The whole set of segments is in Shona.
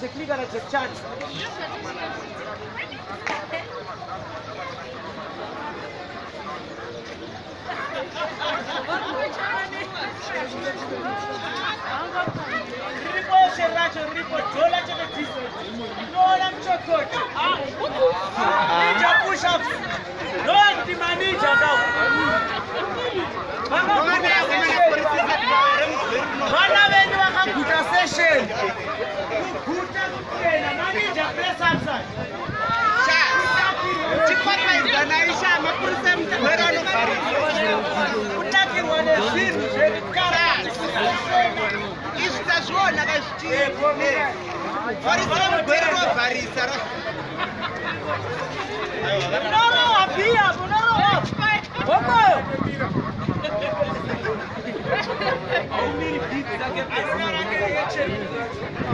Jack Lee kana Jack Chan. Riripo eshe racho riripo dhola chete decent. Unoona muchokocho. Ninja push-ups. Ndokuti maninja kawo. Vana venyu vakaguta session. Kuguta kutrena maninja press ups. Chikwapaidzanaisha mapurisa emugwere anovharisa. Kutakirwa nezvinhu zvekukara. Izvi tazviona kazvitii. Purisa remugwere rinovharisa. Munorohwa bhiya, munorohwa. Hokoyo.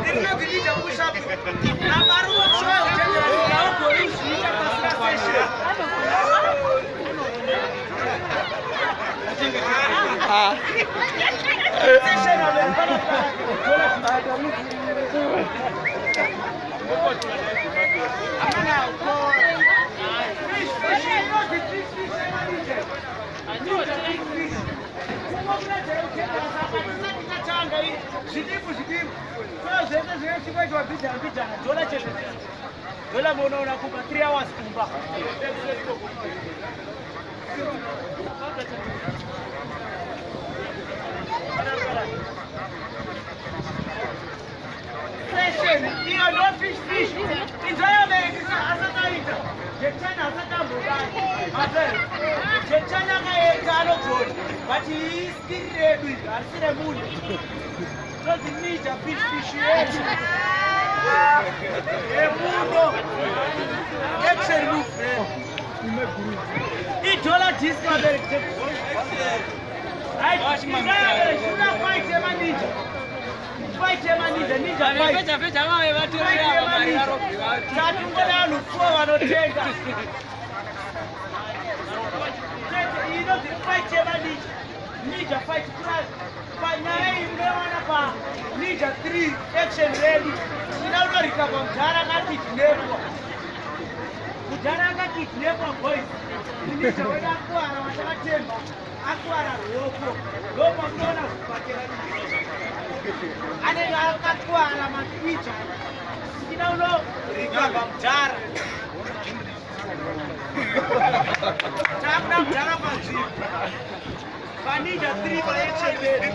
Rinonzi ninja push up. Apa ruotswa haugoni kuzviita pasina session. Session Fish, fish, inonzi fish, fish yemaninja. Ninja fish, fish. Tanga zvidimbu zvidimbu so zvese zvinenge zvichikoitwa mbijana mbijana dhola chete dhola munoona kumba 3 hours kumba. Session iyo no fish fish inzoyaberekisa asati aita Jack Chan asati ambobata Jack Chan akaita anogona but iskiri redu iri harisi remunhu. Tozi ninja fish fish yedu yemuno action move idollar disc vabereki. Right, inzoyabereki fight yemaninja, fight yemaninja, ninja fight. Tatungoda vanhu four vanotenga chete. Inonzi fight yemaninja, ninja fight. Panyaya iyi munoiwana paNinja 3 action ready. Tinoda kunorikavha mudhara akakidnepwa, mudhara akakidnepwa. Boys, ninja wedu akuwara, watakatemba akuwara ruoko. Ndopamunoona zvibhakera anenge akakuwara maficha. Tichida unorikavha mudhara, takuda mudhara panzvimbo paNinja 3 paaction ready.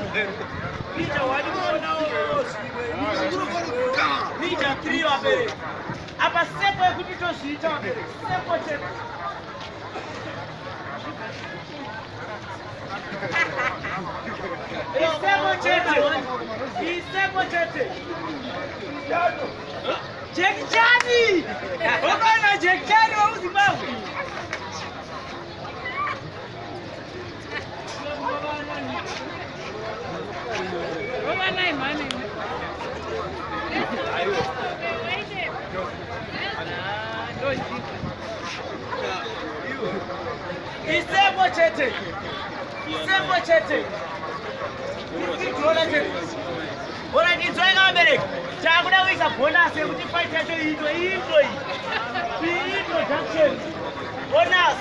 Ninja 1 muonawo zvimwe, Ninja 3 vabereki. Apa sepo yekuti tozviita vabereki, sepo chete, isepo chete, isepo chete. Jackie Chan, wakaona Jackie Chan wemuZimbabwe. Rovanai mhani. Isepo chete, isepo chete, idhola chete. Ora inzwai vabereki, takuda kuisa bonus yekuti fight yacho iitwe. Iitwe iyi, iyi introduction bonus.